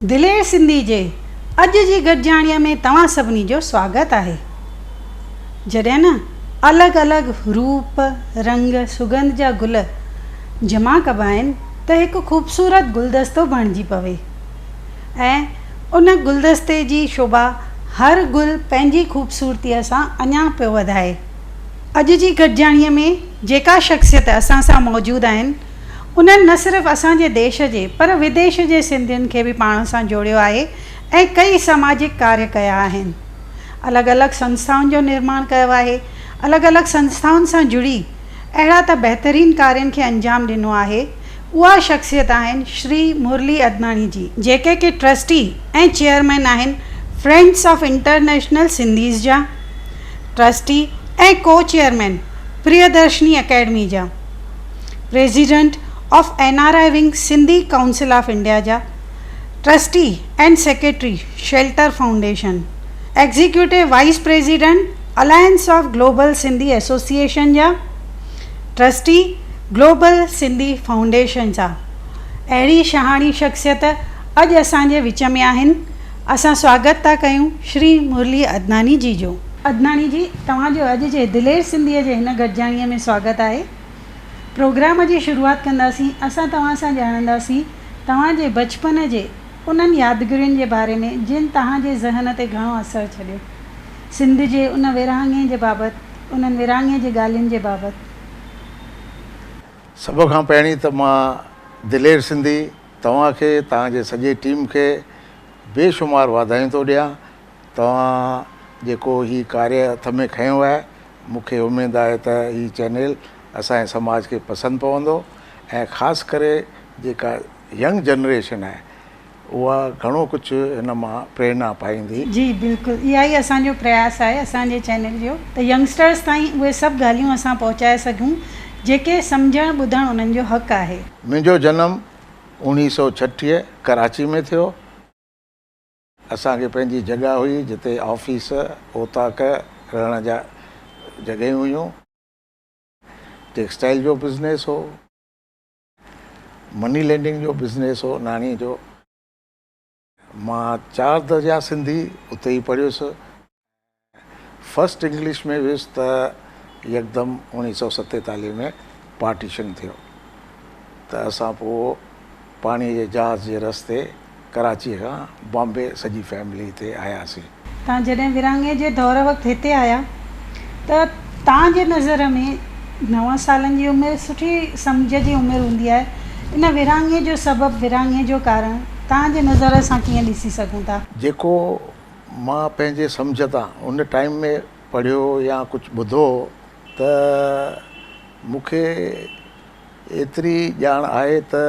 دلير سنڌي جي اڄ جي گڏجاڻيء ۾ توهان سڀني جو سواگت آهي. جڏهن نه الڳ الڳ روپ، رنگ، سڳنڌ جا گل جمع ڪبا آهن ته هڪ خوبصورت گلدستو بڻجي پوي ۽ ان گلدستي جي شوڀا هر گل پنهنجي خوبصورتيء سان اڃا پيو وڌائي. اڄ جي گڏجاڻيء ۾ جيڪا شخصيت اسان سان موجود آهن، انهن نه صرف اسان جي ديش جي پر وديش جي سنڌين کي به پاڻ سان جوڙيو آهي ۽ ڪئي سماجڪ ڪاريه ڪيا آهن. الڳ الڳ سنسٿائن جو نرماڻ ڪيو آهي. الڳ الڳ سنسٿائن سان جڙي اهڙا ته بهترين ڪارين کي انجام ڏنو آهي. اها شخصيت آهن شري مرلي ادناڻي جي. جيڪي ڪي ٽرسٽي ۽ چيئرمين آهن فرينڊس آف انٽرنيشنل سنڌيز جا، trustee ۽ co chairman Priyadarshini academy جا. President of N R I wing Sindhi council of India جا trustee and secretary shelter foundation, executive vice president alliance of global Sindhi association جا trustee global Sindhi foundation جا. اهڙي شهاڻي شخصيت اڄ اسان جي وچ ۾ آهن. اسان سواگت ٿا ڪيون شري مرلي ادناني جي جو. ادناڻي جي توهان جو اڄ جي دلير سنڌيء جي هن گڏجاڻيء ۾ سواگت آهي. پروگرام جي شروعات ڪنداسين. اسان توهان سان ڄاڻنداسين توهان جي بچپن جي انهن يادگيرين جي باري ۾ جن توهان جي ذهن تي گهڻو اثر ڇڏيو. سنڌ جي ان ورهاڱي جي بابت، انهن ورهاڱي جي ڳالهين جي بابت. سڀ کان پهرين ته مان دلير سنڌي توهان کي، توهان جي سڄي ٽيم کي بي شمار واڌايون ٿو ڏيان. توهان جيڪو هي ڪاريه هٿ ۾ کنيو آهي، مون کي اميد آهي ته هي چينل اسان جي سماج کي پسند پوندو ۽ خاص ڪري جيڪا ينگ جنريشن آهي اها گهڻو ڪجهه هن مان پريرنا پائيندي. جي بلڪل اها ئي اسان جو پرياس آهي اسان جي چينل جو ته ينگسٽرس تائين اهي سڀ ڳالهيون اسان پهچائي سگهون جيڪي سمجهڻ ٻڌڻ انهن جو حق آهي. منهنجو جنم 1936 ڪراچي ۾ ٿيو. اسان کي پنهنجي جڳهه هئي جتي آفيس، اوطاق، رهڻ جا جڳهيون هيون. ٽيڪسٽائيل جو بزنيس هو. مني لينڊنگ جو بزنيس هو ناڻي جو. مان چار درجا سنڌي اتي ئي پڙهيس. فرسٽ انگلش ۾ ويس ته يڪدم 1947 ۾ پارٽيشن ٿيو ته اسان پوء پاڻي جي جهاز جي رستي ڪراچيء کان بامبي سڄي فيملي هتي آياسين. توهان جڏهن ورهاڱي جي دور وقت هتي آيا ته توهان جي نظر ۾ نو سالن جي عمر سٺي سمجهه جي عمر هوندي آهي ان ورهاڱي جو سبب ورهاڱي جو ڪارڻ توهان جي نظر سان ڪيئن ڏسي سگهون ٿا؟ جيڪو مان پنهنجي سمجهه تان ان ٽائيم ۾ پڙهيو يا ڪجهه ٻڌو ته مون کي ايتري ڄاڻ آهي ته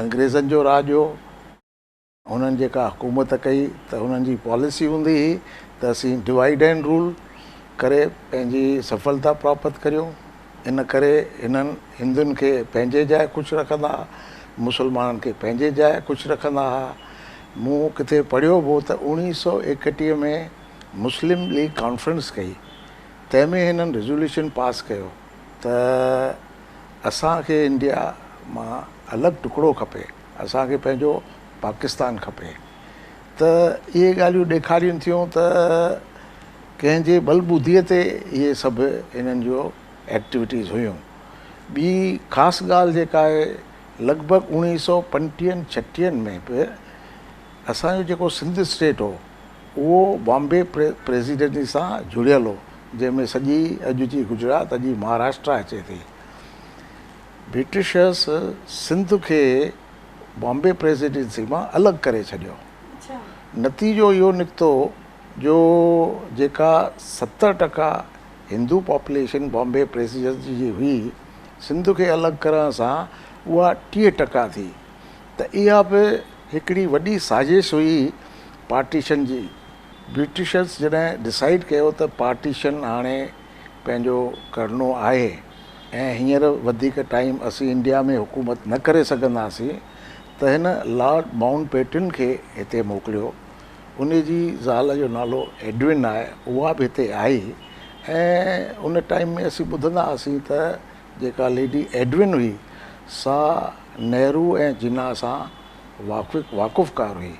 انگريزن جو راڄ هو، هنن جيڪا حڪومت ڪئي ته هنن جي پاليسي هوندي هئي ته اسين ڊوائيڊ اينڊ رول ڪري پنهنجي سڦلتا پراپت ڪريون. ان ڪري هنن هندن کي پنهنجي جاء خوش رکندا ها، مسلمانن کي پنهنجي جاء خوش رکندا ها. مون ڪٿي پڙهيو به هو ته 1931 ۾ مسلم ليگ ڪانفرنس ڪئي، تنهن ۾ هنن ريزوليوشن پاس ڪيو ته اسان کي انڊيا مان الڳ ٽڪڙو کپي، اسان کي پنهنجو پاڪستان کپي. ته اهي ڳالهيون ڏيکارين ٿيون ته ڪنهن جي ٻل ٻڌيء تي اهي سڀ هنن جو ايڪٽيوٽيز هيون. ٻي خاص ڳالهه جيڪا آهي لڳ ڀڳ اوڻيهه سئو پنٽيهن ڇٽيهن ۾ به اسان جو جيڪو سنڌ اسٽيٽ هو اهو بامبي پريزيڊنسي سان جڙيل هو جنهن ۾ سڄي اڄ جي گجرات اڄ جي مهاراشٽرا اچي ٿي. برٽشرس سنڌ کي بامبي پريزيڊنسي مان الڳ ڪري ڇڏيو. نتيجو اهو نڪتو جو جيڪا 70% هندو پاپوليشن بامبي پريزيڊنسي جي هئي، سنڌ کي الڳ ڪرڻ سان اها 30% ٿي ته اها به هڪڙي وڏي سازش هئي پارٽيشن جي. برٽشرس جڏهن ڊسائيڊ ڪيو ته پارٽيشن هاڻي پنهنجو ڪرڻو آهي ۽ هينئر وڌيڪ ٽائيم اسين انڊيا ۾ حڪومت نه ڪري سگهنداسين ته هن لارڊ مائونٽ بيٽن کي هتي موڪليو. ان جي زال جو نالو ايڊون آهي، اها به هتي آئي ۽ ان ٽائيم ۾ اسين ٻڌندا هئاسين ته جيڪا ليڊي ايڊون هئي سا نهرو ۽ جناح سان واقف ڪار هئي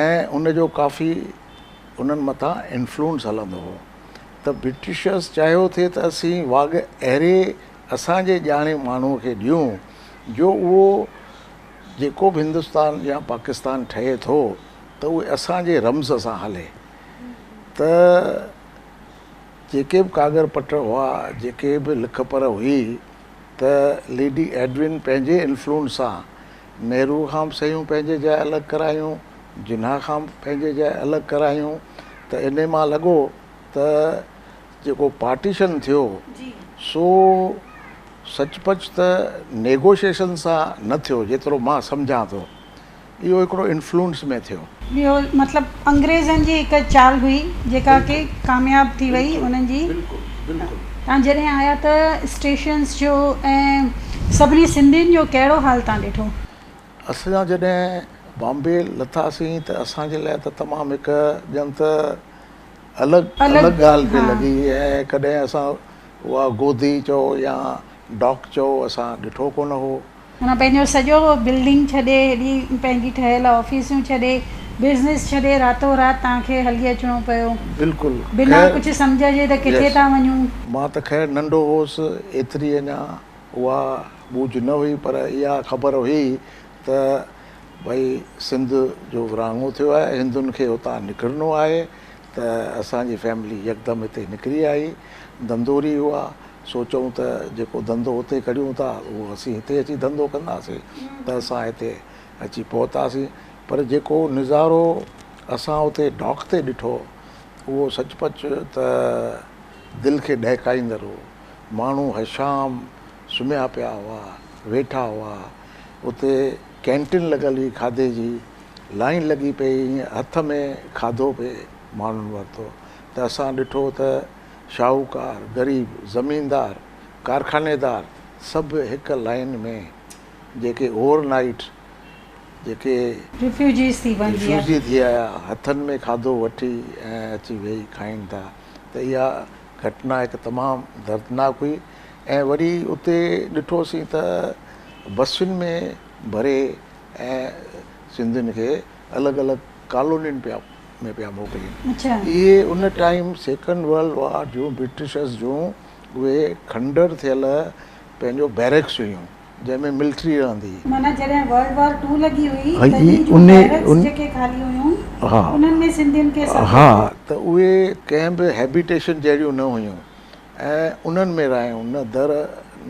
۽ ان جو ڪافي انهن مٿان انفلوئنس هلندو هو ته برٽشرز چاهيو ٿي ته اسين واڳ اهڙي اسان جي ڄاڻي ماڻهوء کي ڏيون جو اهو جيڪو به هندستان يا پاڪستان ٺهي ٿو ته اهي اسان جي رمز سان هلي ته جيڪي به ڪاڳر پٽ هئا جيڪي به لک پر هئي ته ليڊي ايڊون پنهنجي انفلوئنس سان نهروء کان به صحيحون پنهنجي جاء الڳ ڪرايون، جناح کان به پنهنجي جاء الڳ ڪرايون ته انهي مان لڳو ته جيڪو پارٽيشن ٿيو سو سچ پچ ته نيگوشيشن سان نه ٿيو جيترو مان سمجهان ٿو اهو هڪڙو انفلوئنس ۾ ٿيو. اهو مطلب انگريزن جي هڪ چال هئي جيڪا ڪي ڪامياب ٿي وئي انهن جي. توهان جڏهن آيا ته اسٽيشنس جو ۽ سڀني سنڌين جو ڪهڙو حال توهان ڏٺو؟ اسان جڏهن بامبي لٿاسين ته اسان جي لاء ته تمام هڪ ڄڻ ته الڳ الڳ ڳالهه پئي لڳي ۽ ڪڏهن اسان اها گودي چئو يا ڊاڪ چئو اسان ڏٺو ڪونه هو. معنيٰ پنهنجو سڄو بلڊنگ ڇڏي، هيڏي پنهنجي ٺهيل آفيسون ڇڏي، بزنس ڇڏي راتو رات توهان کي هلي اچڻو پيو. بلڪل بنا ڪجهه سمجهه جي ته ڪٿي ٿا وڃون. مان ته خير ننڍو هوس ايتري اڃا اها ٻوجهه نه هئي پر اها خبر هئي ته ڀئي سنڌ جو ورهاڱو ٿيو آهي هندن کي اتان نڪرڻو آهي ته اسان جي فيملي يڪدم هتي نڪري آئي ڌنڌوري هئا سوچئون ته جيڪو ڌنڌو اتي ڪريون ٿا اهو اسين هتي اچي ڌنڌو ڪنداسين ته اسان هتي اچي پهتاسين پر جيڪو نظارو اسان اتي ڊاڪ تي ڏٺو اهو سچ پچ ته دل کي ڏهڪائيندڙ هو. ماڻهو هشام سمهيا پيا هئا، ويٺا هئا. اتي ڪينٽين لڳل هئي کاڌي جي، لائين لڳي پئي ائين هٿ ۾ کاڌو پئي ماڻهن ورتو ته اسان ڏٺو ته شاهوڪار، غريب، زميندار، ڪارخانيدار سڀ هڪ لائين ۾ جيڪي اوور نائيٽ جيڪي رفيوجيز ٿي بڻجي آيا. رفيوجي ٿي آيا هٿن ۾ کاڌو وٺي ۽ اچي ويهي کائين ٿا ته اها گهٽنا هڪ تمام دردناڪ هئي ۽ وري اتي ڏٺوسين ته بسين ۾ ڀري ۽ سنڌين کي الڳ الڳ ڪالونين پيا ۾ پيا موڪلين. اهي ان ٽائيم سيڪنڊ ورلڊ وار جون برٽشرز جون اهي کنڊر ٿيل پنهنجو بيرڪس هيون جنهن ۾ ملٽري رهندي هئي. معنيٰ جڏهن ورلڊ وار ٽو لڳي هئي تڏهن جون بيرڪس جيڪي خالي هيون انهن ۾ سنڌين کي سڏ ها ته اهي ڪنهن به هيبيٽيشن جهڙيون نه هيون ۽ انهن ۾ رهايون نه در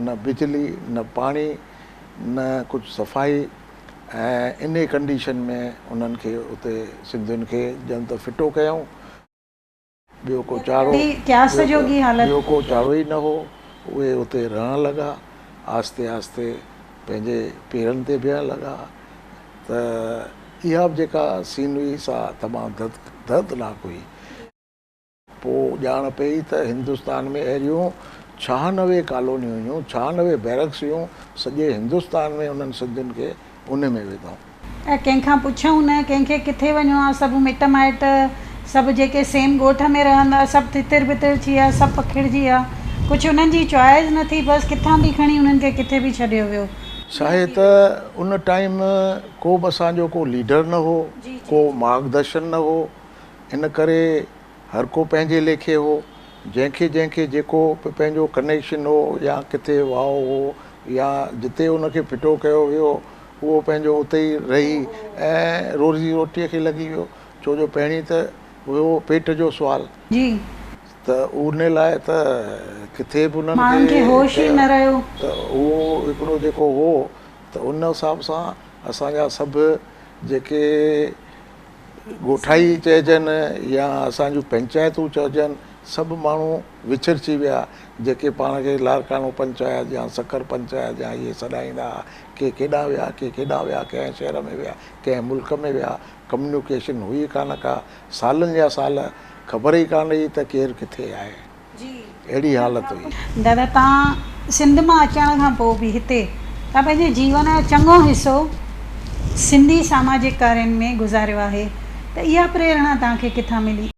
نه بجلي نه پاڻي نه ڪجهه صفائي ۽ انهي ڪنڊيشن ۾ انهن کي اتي سنڌين کي ڄڻ ته ڦٽو ڪيائون. ٻيو ڪو چارو ٻيو ڪو چارو ئي نه هو. اهي اتي رهڻ لڳا. آهستي آهستي پنهنجي پيرن تي بيهڻ لڳا ته اها به جيڪا سين هئي سا تمام دردناڪ هئي. پوء ڄاڻ پئي ته هندستان ۾ اهڙيون 96 ڪالونيون هيون، 96 بيرڪس هيون، سڄي هندستان ۾ انهن سنڌين کي انهي ۾ وڌائون. ۽ ڪنهن کان پڇيائون نه ڪنهن کي ڪٿي وڃڻو آهي، سڀ مٽ مائٽ سڀ جيڪي سيم ڳوٺ ۾ رهندا سڀ تتر بتر ٿي ويا، سڀ پکڙجي ويا، ڪجهه انهن جي چوائس نه ٿي، بس ڪٿان به کڻي انهن کي ڪٿي به ڇڏيو ويو. ڇاهي ته ان ٽائيم ڪو به اسان جو ڪو ليڊر نه هو، ڪو مارگدرشن نه هو، ان ڪري هر ڪو پنهنجي ليکي هو، جنهن کي جنهن کي جيڪو به پنهنجو ڪنيڪشن هو يا ڪٿي واهو هو يا جتي ان کي ڦٽو ڪيو ويو اهو پنهنجو اتي ئي رهي ۽ روزي روٽيء کي لڳي ويو ڇو جو پهرين ته هيو پيٽ جو سوال. جي. ته ان لاء ته ڪٿي به انهن ماڻهن کي هوش ئي نه رهيو. ته اهو هڪڙو جيڪو هو ته ان حساب سان اسان جا سڀ جيڪي ڳوٺائي چئجن يا اسان جون پنچائتون چئجن سڀ ماڻهو وڇڙجي ويا جيڪي پاڻ کي لاڙڪاڻو پنچائت يا سکر پنچائت يا اهي سڏائيندا ها ڪي ڪيڏانهن ويا ڪي ڪيڏانهن ويا ڪنهن شهر ۾ ويا ڪنهن ملڪ ۾ ويا ڪميونيڪيشن هئي ڪانه ڪا سالن جا سال خبر ئي ڪانه هئي ته ڪير ڪٿي آهي. اهڙي حالت هئي. دادا توهان سنڌ مان اچڻ کان پوء به هتي توهان پنهنجي جيون جو چڱو حصو سنڌي ساماجڪ ڪارين ۾ گذاريو آهي ته اها پريرڻا توهان کي ڪٿان ملي؟